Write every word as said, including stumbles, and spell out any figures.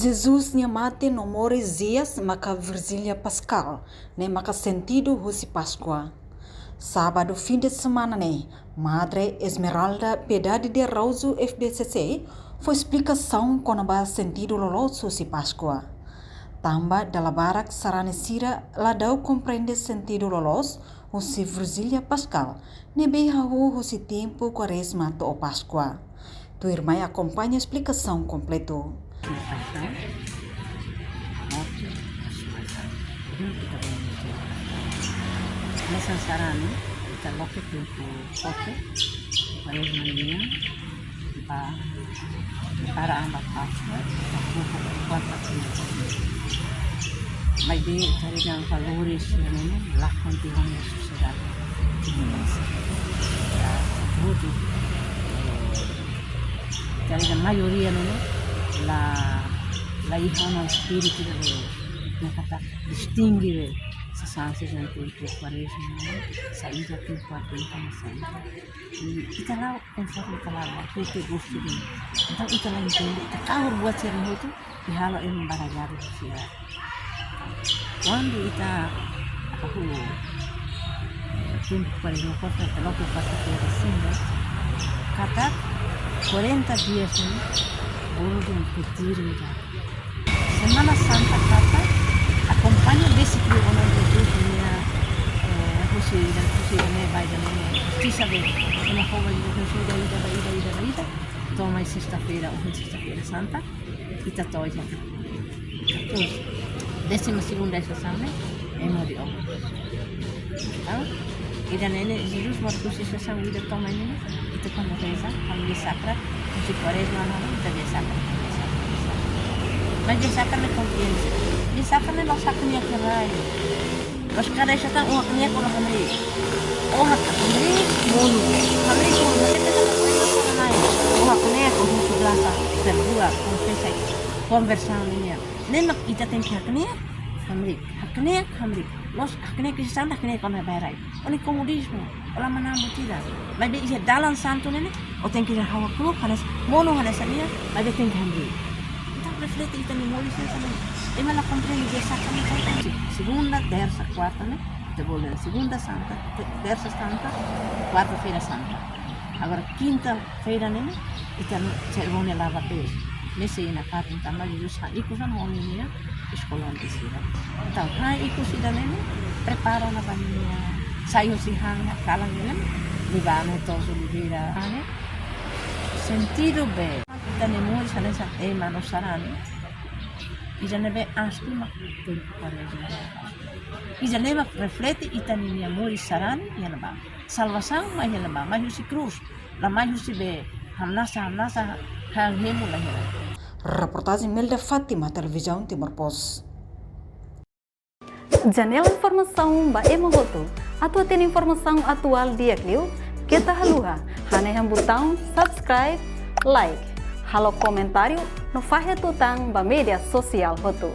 Jesus nia mate no moris di'ak maka Virgília Pascal, ne'e maka sentidu husi Páskua. Sábadu fin de semana ne'e, Madre Esmeralda Piedade de Araújo, F B C C, fó esplikasaun kona-ba sentidu loloos husi Páskua. Tanba dala barak sarani sira la dau komprende sentidu loloos husi Virgília Pascal, ne'ebé hahú husi tempu Kuarezma to'o Páskua. Tuirmai akompaña esplikasaun kompletu. Paixaun, morte, resurreisaun. Ida-ne'e ita bele mensiona. Hanesan sarani, ita loke tempu forte, Kuarezma nian, ba prepara an ba Páskua, ba buka ba kuarta-feira. Maibé ita haree valores ne'ebé lakon iha sosiedade. Ya, tudo. Ita haree maioria ne'e la, la iha ona espíritu de, de katak distinge be sasán sira iha tempu Kuarezma, saida tempu Adventa, saida. I ita la konforme ita la, la, ita gosta de. Entaun ita la entende, ita kahur buat sira hotu, i halo ema baralhadu sira. Kuandu ita, aku, eh, tempu Kuarezma, kuarta, loke kuarta-feira, simbra katak kuarenta dias ne'e, bolu de repetir, entaun Semana Santa katak akompaña besik liu ona Jesus nia, eh, husi, husi ne'e ba ida-ne'e, justisa be, ema fó ba Jesus ida, ida, ba ida, ida, ba ida. To'o mai sesta-feira, ohin Sesta-feira Santa, ita to'o iha. Terus, décima segunda estasaun ne'e, ema di obo. Entaun, ida-ne'e ne'e, Jesus mortu husi estasaun ida to'o mai ne'e, ita kuandu reza, ami sakra, husi Kuarezma ona, ita be sakra, be sakra, be sakra. Mas be sakra ne'e komprende. Be sakra ne'e la'ós hakne'ak rai. Mas kada estasaun, ó hakne'ak ona hamriik. Ó hak-, hamriik monu. Hamriik monu, mas ita hakne'ak ona rai. Ó hakne'ak, ó husu grasa, perdua, konfesa, konversaun nian. Ne'e mak ita tenke hakne'ak, hamriik. Hakne'ak, hamriik. La'ós hakne'ak estasaun, hakne'ak ona baibain. Ó ne'e komodizmu, ó la manán buat ida. Maibé iha dalan santu ne'e ne'e, ó tenke iha ha'u hakru'uk, hanesan monu hanesan nia, maibé tenke hamriik. Entaun reflete ita-nia moris hanesan ne'e. Ema la komprende be sakra ne'e katak. Segunda, tersa, kuarta ne'e, ita bolu segunda santa, te-, tersa santa, kuarta-feira santa. Agora kinta-feira ne'e ne'e, ita no serimónia lava pés. Ne'e sei iha katak tanba Jesus han ikus ona ho ninia eskolante sira. Entaun, han ikus ida-ne'e ne'e, prepara ona ba ninia, sai husi han, kalan ne'e ne'e, liu ba no toso libera. Ne'e, sentidu be, ita-nia moris hanesan ema no sarani. Ida ne'ebé aas liu mak tempu Kuarezma. Ida ne'e mak reflete ita-nia moris sarani iha ne'ebá. Salvasaun mai iha ne'ebá, mai husi krús. La mai husi be hamnasa, hamnasa, han hemu la hela. Reportajen Melda Fátima, Televizaun Timor Post. Janela informasaun ba ema hotu. Atu hatene informasaun atuál di'ak liu, keta haluha hanehan butaun subscribe, like, halo komentáriu no fahe tutan ba média sosiál hotu.